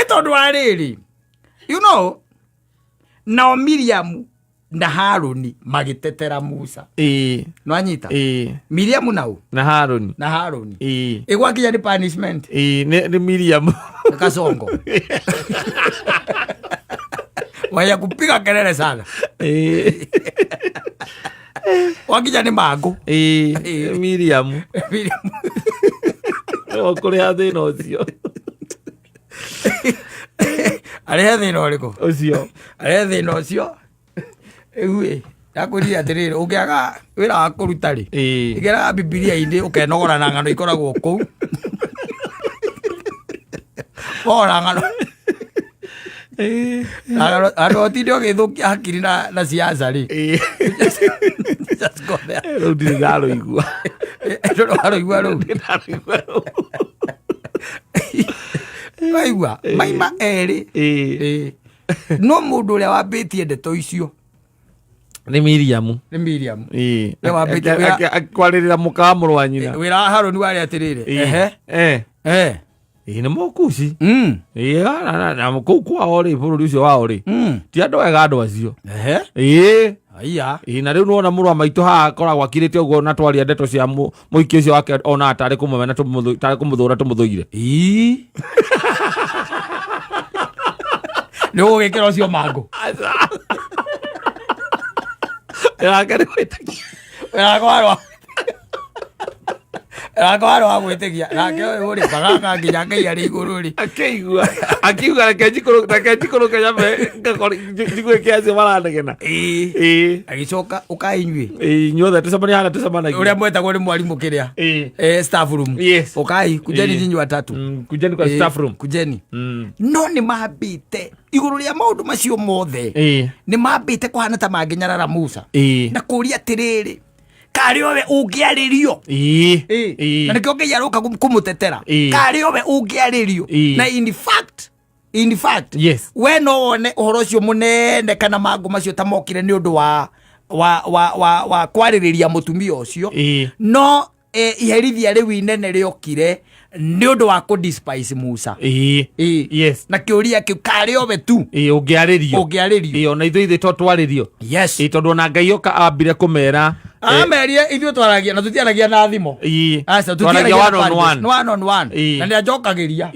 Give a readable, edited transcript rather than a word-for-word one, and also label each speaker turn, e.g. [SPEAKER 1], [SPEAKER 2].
[SPEAKER 1] Tondũ wa rĩrĩ, nao Miriamu na Haruni magĩtetera Musa. Nwanyita? Miriamu nau
[SPEAKER 2] Na Haruni.
[SPEAKER 1] Na Haruni. Ĩgwakinya nĩ punishment.
[SPEAKER 2] Ĩĩ, nĩ Miriam.
[SPEAKER 1] Kasongo waya kupiga kelele sana. Wakinya nĩ mangũ.
[SPEAKER 2] Ĩĩ, Miriam.
[SPEAKER 1] Miriam.
[SPEAKER 2] Nĩwe ũkũrĩha thĩna ũcio.
[SPEAKER 1] Arehe thĩna ũrĩkũ?
[SPEAKER 2] Ũcio.
[SPEAKER 1] Arehe thĩna ũcio. Rĩu ĩ, ndakwĩrire atĩrĩrĩ, ũngĩaga wĩra wa kũruta rĩ, igeraga Bibilia-inĩ ũkenogora na ng'ano ikoragwo kũu. Wona ng'ano na ng'ano, andũ ũtinde ũgĩthũkia hakiri na siasa rĩ. Just go there.
[SPEAKER 2] Rĩu ndirĩ ndarũigua.
[SPEAKER 1] Ndũrĩ warũigua rũu?
[SPEAKER 2] Ndirĩ ndarũigua rũu.
[SPEAKER 1] Waigua maima erĩ. Ĩĩ. No mũndũ ũrĩa wambĩtie ndeto icio
[SPEAKER 2] Nĩ Miriam.
[SPEAKER 1] Nĩ Miriam. Nĩ wambĩtie
[SPEAKER 2] Akwarĩrĩra mũka wa mũrũ wa nyina.
[SPEAKER 1] Wĩra wa Harũni warĩ atĩrĩrĩ, ehe.
[SPEAKER 2] Ĩĩ, nĩ mũkuci. Ĩĩ, na kũu kwao rĩ, bũrũri ũcio wao rĩ, ti andũ ega andũ acio.
[SPEAKER 1] Ehe. Aya.
[SPEAKER 2] Ĩĩ, na rĩu nĩwona mũrũ wa maitũ haha akoragwo akirĩte ũguo na twaria ndeto cia mũhiki ũcio wake ona tarĩ kũmũmena tarĩ kũmũthũra tũmũthũire.
[SPEAKER 1] Ii. Nĩ ũgũgĩkĩra ũcio mangũ.
[SPEAKER 2] Nake nĩ gwĩtĩkia.
[SPEAKER 1] Wĩra wakwa warĩ wa gwĩtĩkia, nake ũyũ rĩ, bagaka nginya Ngai arĩ igũrũ rĩ.
[SPEAKER 2] Akĩigua akiuga, reke njikũrũke nyambe njigue kĩ acio maranegena.
[SPEAKER 1] Agĩcoka, ũkai inyuĩ.
[SPEAKER 2] Ĩĩ, inyuothe tũcemanie harĩa tũcemanagia.
[SPEAKER 1] Ũrĩa mwetagwo nĩ mwarimũ kĩrĩa. Staff room. Ũkai, kujeni. Nyinyi watatu.
[SPEAKER 2] Kujeni kwa staff room.
[SPEAKER 1] Kujeni. No nĩ mambĩte igũrũ rĩa maũndũ macio mothe, nĩ mambĩte kũhana ta mangĩnyarara Musa na kũria atĩrĩrĩ, karĩ owe ũngĩarĩrio? Na nĩkĩo Ngai aroka kũmũtetera. Karĩ owe ũngĩarĩrio? Na in fact we no wone ũhoro ũcio mũnene kana mangũ macio ta mokire nĩ ũndũ wa kwarĩrĩria mũtumia ũcio, no iherithia rĩu inene rĩokire nĩ ũndũ wa kũ despise Musa. Na kĩũria kĩu, karĩ owe tu
[SPEAKER 2] Ĩĩ, ũngĩarĩrio?
[SPEAKER 1] Ũngĩarĩrio.
[SPEAKER 2] Ĩĩ, ona ithuĩ to twarĩrio. Ĩĩ, tondũ ona Ngai oka ambire kũmera
[SPEAKER 1] Amerie ithuĩ twaragia na tũtiaragia na thimo. Aca,
[SPEAKER 2] Twaragia
[SPEAKER 1] tũtiaragia
[SPEAKER 2] one
[SPEAKER 1] na
[SPEAKER 2] on
[SPEAKER 1] parables.
[SPEAKER 2] one.
[SPEAKER 1] Nĩ one on one. Na nĩ anjokagĩria.